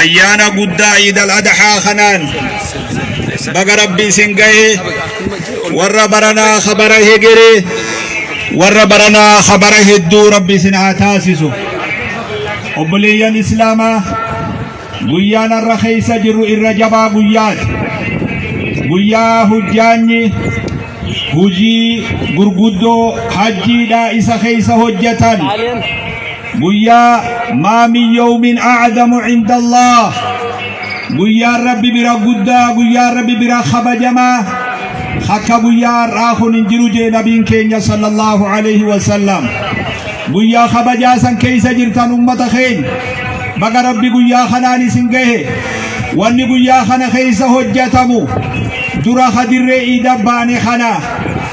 Ayyaana guddaa Iid al-Adhaa kanaan baga Rabbi isin gahe. Warra baranaa khabara hegeree, warra baranaa khabara hedduu Rabbi isin haa taasisu. Obboleeyyan Islaamaa, guyyaan har'a keessa jirru irra jabaa guyyaati. Guyyaa hujjaanyi hujii gurguddoo hajjiidha isa keessa hojjetan. Guyyaa maa min yawmin a'zamu inda Allah, guyyaan Rabbi bira guddaa, guyyaan Rabbi bira kabajamaa akka guyyaa har'aa kun hin jiru jee nabiin keenya sallallahu alaihi wasallam. Guyyaa kabajaa san keessa jirtan, ummata keenya, baga Rabbi guyyaa kanaan isin gahe. Wanni guyyaa kana keessa hojjetamu dura hadirree iida baane kana,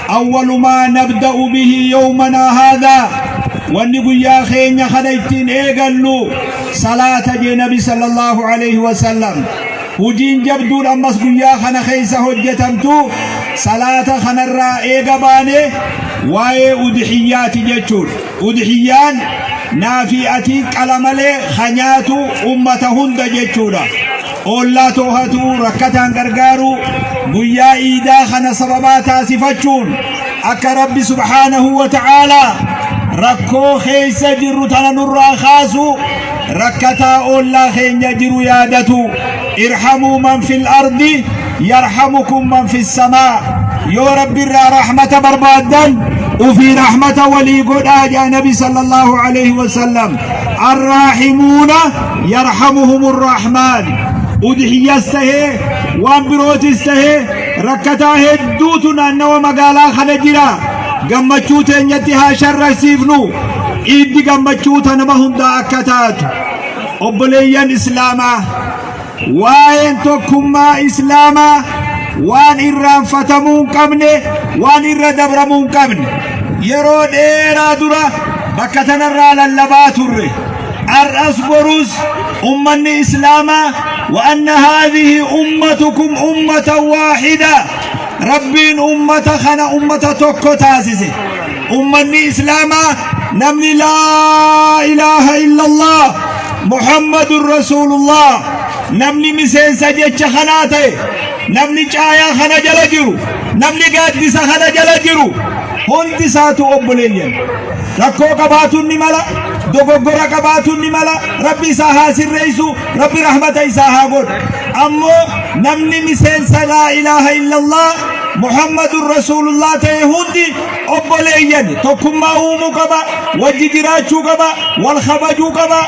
awwalu maa nabda'u bihi yawmanaa haadhaa, wanni guyyaa keenya kana ittiin eegallu salaata jee nabi sallallahu alaihi wasallam. Hujiin jabduun ammas guyyaa kana keessa hojjetamtu salaata kanarraa eega baane waa'ee udhiyyaati jechuudha. Udhiyyaan naafii ati qala malee ha nyaatu ummata hunda jechuudha. Oollaa toohatu, rakkataan gargaaru, guyyaa iidaa kana sababaa taasifachuun akka Rabbi subhaanahu wa ta'aalaa rakkoo keessa jirru tana nurraa kaasu, rakkataa oollaa keenya jiru yaadatu. Irhamuu man fil ardi yarhamukum man fis samaa. Yoo Rabbi irraa rahmata barbaaddan ufii rahmata walii godhaa jaa nabi sallallahu alaihi wasallam. Arraahimuuna yarhamuhum rahmaan. Udhiyyas tahee waan birootis tahee rakkataa hedduutu naannawa magaalaa kana jira. Gammachuu teenyatti haa sharrasiifnu. Iiddi gammachuu ta nama hundaa akka taatu. Obboleeyyan Islaamaa, waa'een tokkummaa Islaamaa waan irraanfatamuu hin qabne, waan irra dabramuu hin qabne. Yeroo dheeraa dura bakka tanarraa lallabaa turre. Har'as borus ummanni Islaamaa, wa anna haadhihi ummatukum ummatan waahida, Rabbiin ummata kana ummata tokko taasise. Ummanni Islaamaa, namni laa ilaaha illallah Muhammadun Rasuulullah, namni miseensa jecha kanaa ta'e, namni caayaa kana jala jiru, namni gaaddisa kana jala jiru hundi isaatu obboleeyyan. Rakkoo qabaatuun ni mala, dogoggora qabaatuun ni mala, Rabbi isaa haa sirreessu, Rabbi rahmata isaa haa godhu. Ammoo namni miseensa laa ilaaha illallah Muhammadun Rasuulullah ta'e hundi obboleeyyan. Tokkummaa uumuu qaba, wajji jiraachuu qaba, wal kabajuu qaba,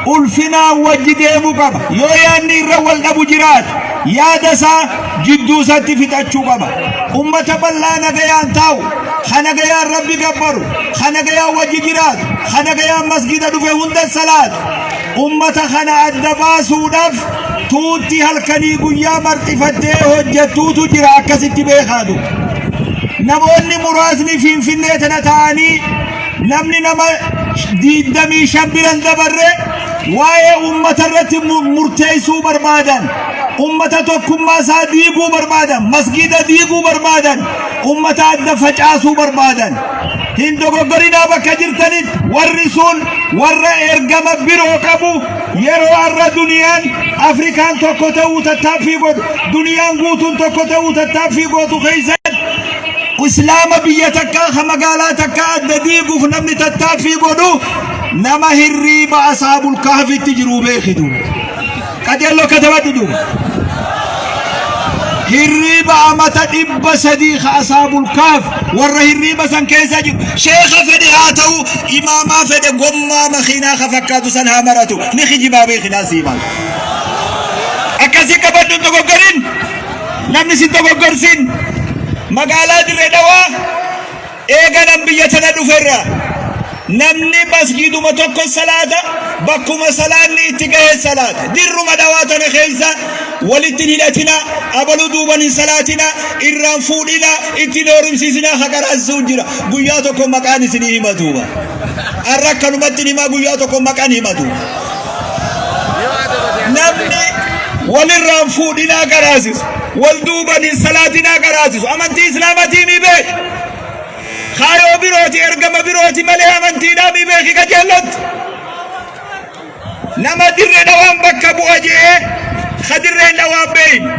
ulfinaan wajji deemuu qaba. Yoo yaadni irra wal dhabu jiraate, yaada isaa jidduu isaatti fixachuu qaba. Ummata bal'aa nagayaan taa'u, ka nagayaan Rabbi gabbaru, ka nagayaan wajji jiraatu, ka nagayaan masgida dhufe hunda salaatu, ummata kana adda baasuudhaaf tuutti halkanii guyyaa marxifattee hojjettuutu jira. Akkasitti beekaatu. Namoonni muraasni Finfinnee tana ta'anii, namni nama 25 biran dabarre, waa'ee ummata irratti murteessuu barbaadan, ummata tokkummaa isaa diiguu barbaadan, masgida diiguu barbaadan, ummata adda facaasuu barbaadan, hin dogoggorinaa. Bakka jirtanitti warri sun warra ergama biroo qabu. Yeroo har'a duniyaan Afrikaan tokko ta'uu tattaaffii godhu, duniyaan guutuun tokko ta'uu tattaaffii gootu keessatti, Islaama biyya takkaa ka magaalaa takkaa adda diiguuf namni tattaaffii godhu nama hirriiba asaabul kahfitti jiru beekitu. Qajeelloo katabadhu duuba. Hirriiba amata 300 ka asaabul kahf, warra hirriiba san keessa jiru, sheeka fedhe haa ta'u, imaamaa fedhe, gommaa makiinaa ka fakkaatu san haa maratu, ni kijibaa beekinaa siimaa. Akkasii qabadhu, hin dogoggorin, namni sin dogoggorsin. Magaalaa Dirree Dhawaa eeganan biyya tana dhuferra namni masgiiduma tokko salaata, bakkuma salaanni itti gahe salaata. Dirruma Dhawaa tana keessa walitti hin hidhatina, abalu duuban hin salaatina, irraan fuudhina, ittiin heerumsiisina haqaraasisuu jira. Guyyaa tokko maqaan isinii himatuuba. Har'a akkanumatti himaa, guyyaa tokko maqaan himatu. Namni walirraan fuudhinaa qaraasisu, wal duuban hin salaatinaa qaraasisu, amantii Islaamatii mi beeki. Kaayoo birooti, ergama birooti malee amantiidhaa mi beeki qajeellotti. Nama Dirree Dhawaan bakka bakka bu'a je'ee ka Dirreen Dhawaa hin beeyne,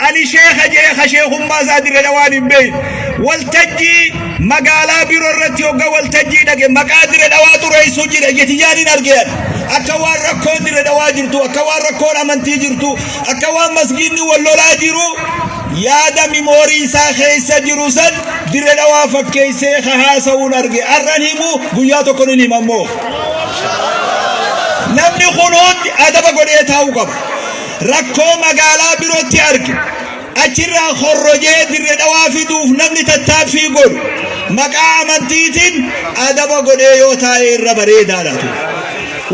ani sheekha je'ee ka sheekhummaa isaa Dirree Dhawaan hin beeyne, waltajjii magaalaa biroo irratti hogga waltajjii dhaqe maqaa Dirree Dhawaa xureessuu jira. Ija tiyyaan hin arge ani. Akka waan rakkoon Dirree Dhawaa jirtu, akka waan rakkoon amantii jirtu, akka waan masgiidni wal lolaa jiru, yaada mimoorii isaa keessa jiru san Dirree Dhawaa fakkeessee ka haasa'uun arge. Har'an himu, guyyaa tokko nin hima immoo. Namni kun hundi adaba godhee taa'uu qaba. Rakkoo magaalaa birootti arge achirraa horrojee Dirree Dhawaa fiduuf namni tattaaffii godhu maqaa amantiitiin adaba godhee yoo taa'e irra bareedaadha.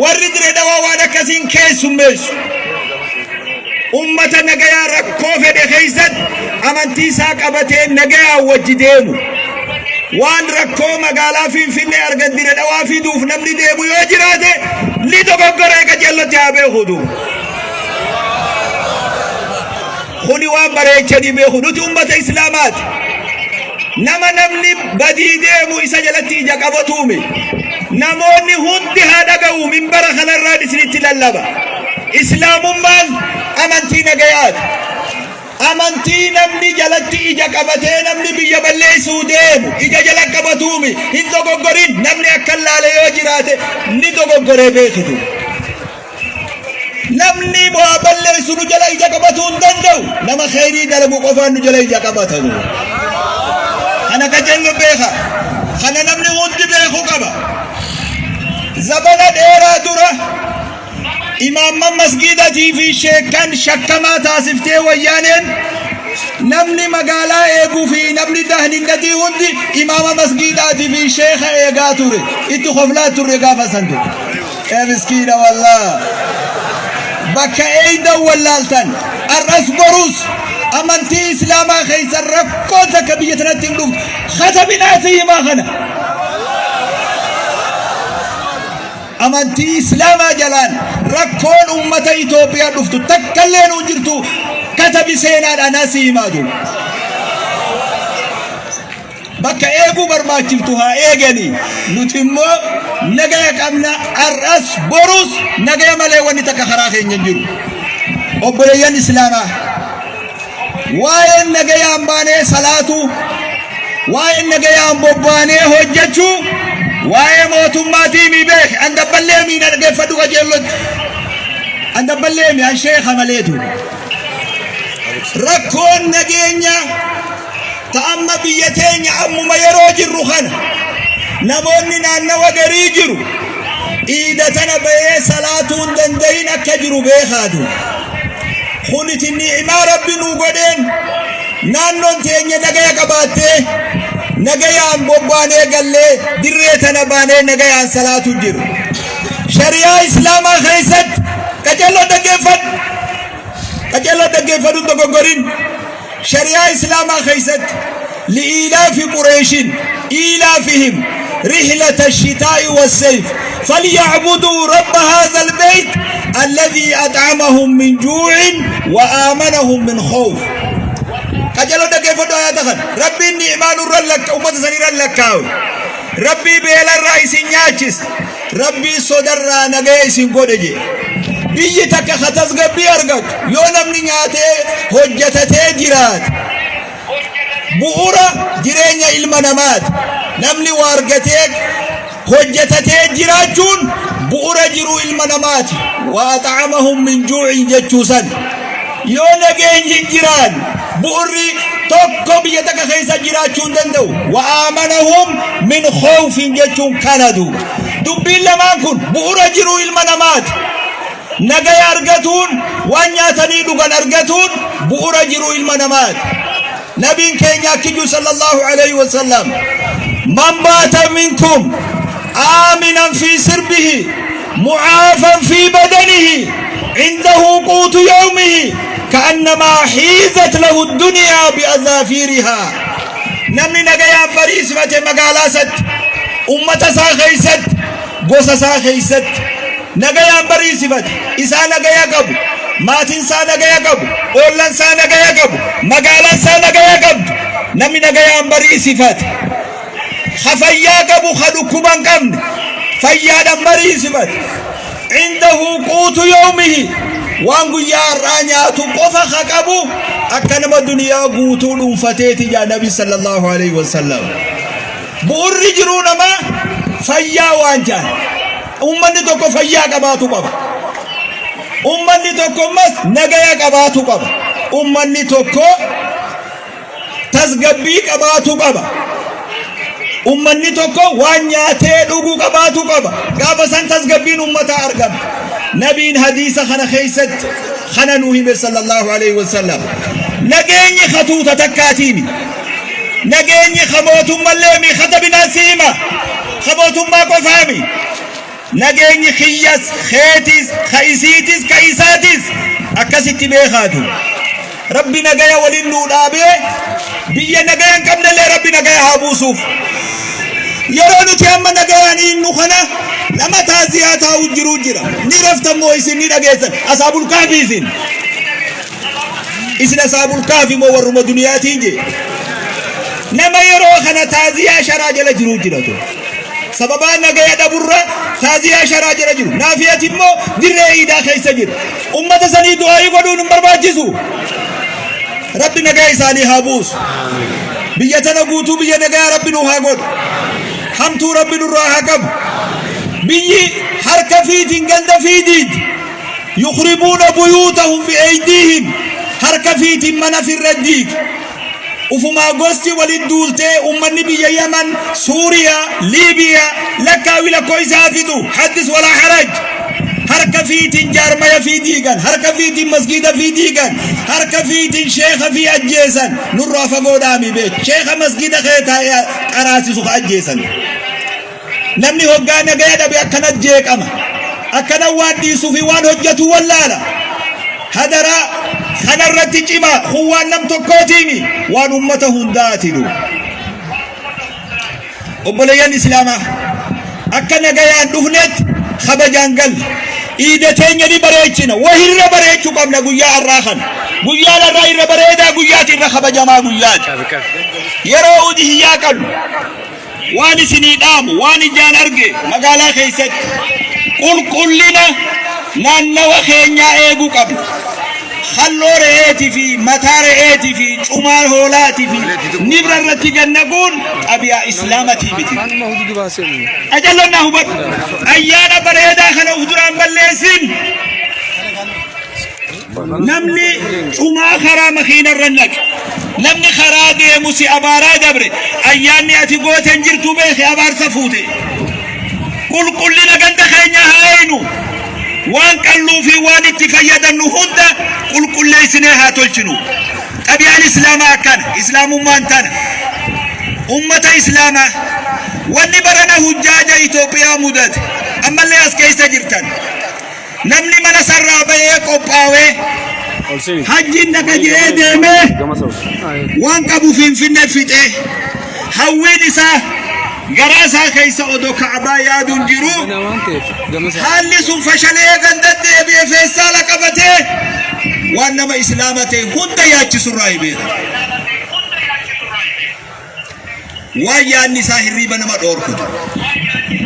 Warri Dirree Dhawaa waan akkasiin keessummeessu. Ummata nagayaa rakkoo fedhe keessatti amantii isaa qabatee nagayaa wajji deemu. Waan rakkoo magaalaa Finfinnee argan Dirree Dhawaa fiduuf namni deemu yoo jiraate ni dogoggoree qajeellotti haa beeku duuba. Kuni waan bareechanii beeku. Nuti ummata Islaamaati. Nama namni badii deemu isa jalatti ija qabatuumi. Namoonni hundi haa dhaga'u, minbara kanarraan isinitti lallaba. Islaamummaan amantii nagayaati. Amantii namni jalatti ija qabatee namni biyya balleessuu deemu ija jala qabatuumi. Hin dogoggorin, namni akka laale yoo jiraate ni dogoggoree beekitu. Namni waa balleessu nu jala ija qabatuu hin danda'u. Nama kheyrii dalagu qofaan nu jala ija qabata. Kana qajeello beeka. Kana namni hundi beekuu qaba. Zabana dheeraa dura imaamman masgiidatii fi sheekkan shakkamaa taasiftee wayyaaneen, namni magaalaa eeguu fi namni dahninnatii hundi imaama masgiidaatii fi sheeka eegaa ture. Itti koflaa turre gaafa san ture. Ee miskiina, wallaa. Bakka eeydan wallaaltan. Ar'as borus amantii Islaamaa keessa rakkoon takka biyya tanatti hin dhuftu. Katabinaati himaa kana. Amantii Islaamaa jalaan rakkoon ummata Itoophiyaa dhuftu takkallee nuun jirtu, katabi seenaadhaan asii himaa jiru. Bakka eeguu barbaachiftu haa eeganii, nuti immoo nagaya qabna. Ar'as borus nagaya malee wanni takka karaa keenya hin jiru. Obboleeyyan Islaamaa, waa'een nagayaan baanee salaatu, waa'een nagayaan bobbaanee hojjechuu, waa'ee mootummaatii mi beek an dabballee miina dhaggeeffadhu qajeellotti. An dabballee mi an sheeka maleetu. Rakkoon nageenya ta amma biyya teenya ammuma yeroo jirru kana namoonni naannawa garii jiru iida tana bahee salaatuu hin dandayin akka jiru beekaatu. Kuniti ni'imaa Rabbi nuu godheen naannoon teenya nagaya qabaattee nagayaan bobbaanee gallee dirree tana baanee nagayaan salaatu jiru. Shari'aa Islaamaa keessatti qaceelloo dhaggeeffadhu. Qaceelloo dhaggeeffadhu, dogoggorin. Shari'aa Islaamaa keessatti لإيلاف قريش إيلافهم رحلة الشتاء والصيف فليعبدوا رب هذا البيت الذي أطعمهم من جوع وآمنهم من خوف. Qajeeloo dhaggeeffadhu ayata kana. Rabbiin ni'imaa nurra lakka ummata sanirra lakkaawe. Rabbii beelarraa isin nyaachise. Rabbii sodarraa nagaya isin godhe jee. Biyyi takka ka tasgabbii argattu yoo namni nyaatee hojjetatee jiraate. Bu'ura jireenya ilma namaati. Namni waa argatee hojjetatee jiraachuun bu'ura jiruu ilma namaati. وأطعمهم من جوع jechuu san. Yoo nageenyi hin jiraan bu'urri tokko biyya takka keessa jiraachuu hin danda'u. وآمنهم من خوف jechuun kana duuba. Dubbiin lamaan kun bu'ura jiruu ilma namaati. Nagaya argatuun, waan nyaatanii dhugan argatuun bu'ura jiruu ilma namaati. Nabiin keenya akkijuu صلى الله عليه وسلم: من بات منكم آمنا في سربه معافا في بدنه عنده قوت يومه كأنما حيزت له الدنيا بحذافيرها. Namni nagayaan bariisifate magaalaa isatti, ummata isaa keessatti, gosa isaa keessatti nagayaan bariisifate, isaa nagaya qabu, maatiin isaa nagaya qabu, oollan isaa nagaya qabu, magaalaan isaa nagaya qabdu, namni nagayaan bariisifate, ha fayyaa qabu, ha dhukkuba hin qabne, fayyaadhaan bariisifate, عنده قوت يومه. Waan guyyaa har'aa nyaatu qofa ka qabu akka nama duniyaa guutuu dhuunfateeti jaa Nabi sallallahu alaihi wasallam. Bu'urri jiruu namaa fayyaa waan jaan. Ummanni tokko fayyaa qabaatu qaba. Ummanni tokko ammas nagaya qabaatu qaba. Ummanni tokko tasgabbii qabaatu qaba. Ummanni tokko waan nyaatee dhuguu qabaatu qaba. Gaafa san tasgabbiin ummataa argama. Nabiin hadiisa kana keessatti kana nuu hime sallallahu alaihi wasallam. Nageenyi katuuta takkaatiimi. Nageenyi ka mootummallee mi katabinaan si hima. Ka mootummaa qofaami. Nageenyi kiyyas, keetis, ka isiitis, ka isaatis akkasitti beekaatu. Rabbi nagaya waliin nuu dhaabee biyya nagaya hin qabnellee Rabbi nagaya haa buusuuf. Yeroo nuti amma nagayaan hiinnu kana nama taaziyaa taa'u jiruu jira. Ni raftan moo isin ni dhageessan? Asaabul kaafi isin. Isin asaabul kaafi moo warruma duniyaatiin jee. Nama yeroo kana taaziyaa sharaa jala jiruu jira tu. Sababaa nagaya dhaburra taaziyaa sharaa jala jiru. Naafiyati immoo dirree iidaa keessa jira. Ummata sanii du'aayii godhuun hin barbaachisu. Rabbi nagaya isaanii haa buusu. Biyya tana guutuu biyya nagaya Rabbi nu haa godhu. Hamtuu Rabbi nurraa haa qabu. Biyyi harka fiitiin ganda fiidiiti. Yukhribuuna buyuutahum bi'aydiihim. Harka fiitiin mana firra diigi. Ufumaa gosti walit duultee ummanni biyya Yaman, Suuriyaa, Liibiyaa lakkaawi lakkoo isaa fidu haddis walaa haraj. Harka fiitiin jaarmaya fi diigan, harka fiitiin masgiida fi diigan, harka fiitiin sheekha fi ajjeesan. Nurraa fagoodhaami beek. Sheekha masgiida kee taa'ee qaraasisu ka ajjeesan. Namni hoggaa nagaya dhabe akkana jeeqama. Akkana waan dhiisuu fi waan hojjetu wallaala. Hadaraa kanarratti cimaa kun waan nam tokkootiimi waan ummata hundaatinu. Obboleeyyan Islaamaa akka nagayaan dhufnetti kabajaan galle. Iida teenya ni bareechina. Wahirra bareechuu qabna guyyaa har'aa kana. Guyyaan har'aa irra bareedaa guyyaati irra kabajamaa guyyaati. Yeroo udhiyyaa qabnu waan isinii dhaamu waan ijaan arge magaalaa keessatti qulqullina naannawa keenyaa eeguu qabna. Halloo re'eetii fi mataa re'eetii fi cumaa hoolaatii fi nibra irratti gannaquun xabiyaa islaamatii miti. Ajallonnaa hubadhu. Ayyaana bareedaa kana uf duraan balleessin. Namni cumaa karaa makiina irra naqe. Namni karaa deemu si abaaraa dabre. Ayyaanni ati goote hin jirtu beeki abaarsa fuute. Qulqullina ganda keenya haa eegnu. Waan qalluu fi waan itti fayyadamnu hunda qulqulleessinee haa tolchinu. Xabiyaan Islaamaa akkana. Islaamummaan tana. Ummata Islaamaa wanni barana hujjaaja Itoophiyaa mudate ammallee as keessa jirtan. Namni mana sarraa bahee qophaawee hajjiin dhaqa je'ee deemee waan qabu Finfinnee fixee hawwiin isaa garaa isaa keessa odoo Ka'abaa yaaduun jiru haalli sun fashalee ganda deebi'ee feestaala qabatee waan nama Islaama ta'e hunda yaachisurraa hin beeku. Waan yaadni isaa hirriiba nama dhoorkutu.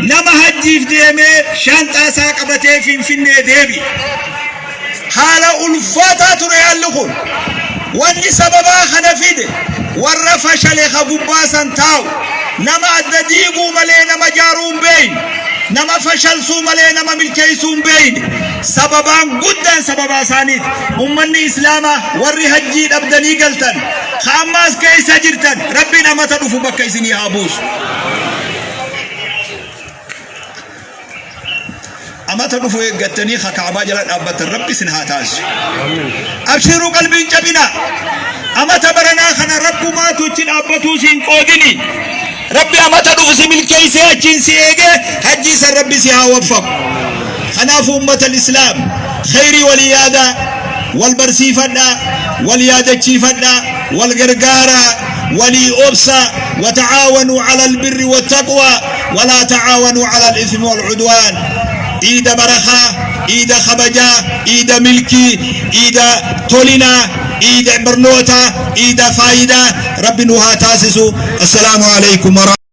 Nama hajjiif deemee shaanxaa isaa qabatee Finfinnee deebi'e. Haala ulfaataa ture haalli kun. Wanni sababaa kana fide warra fashale ka gubbaa san taa'u nama adda diiguu malee nama jaaruu hin beeyne. Nama fashalsuu malee nama milkeessuu hin beeyne. Sababaan guddaan sababaa isaaniiti. Ummanni Islaamaa warri hajjii dhabdanii galtan ka ammaas keessa jirtan Rabbiin amata dhufu bakka isinii haa buusu. Amata dhufu eeggattanii ka Kaabaa jala dhaabbattan Rabbi isin haa taasisu. Abshiruu qalbiin cabina. Amata baranaa kana Rabbumaatu achi dhaabbatuu siin qoodini. Rabbi amata dhufu si milkeessee achiin si eegee hajjii san Rabbi si haa waffaku. Kanaafuu ummata Islaam khayrii walii yaadaa, wal barsiifadhaa, wal yaadachiifadhaa, wal gargaaraa, walii obsaa, wata'aawanuu ala albirri wattaqwaa, walaa ta'aawanuu ala al-ithmi wal-udwaan. Iida barakaa, iida kabajaa, iida milkii, iida tolinaa, iida barnootaa, iida faayidaa Rabbi nu haa taasisu. Assalaamu alaikum.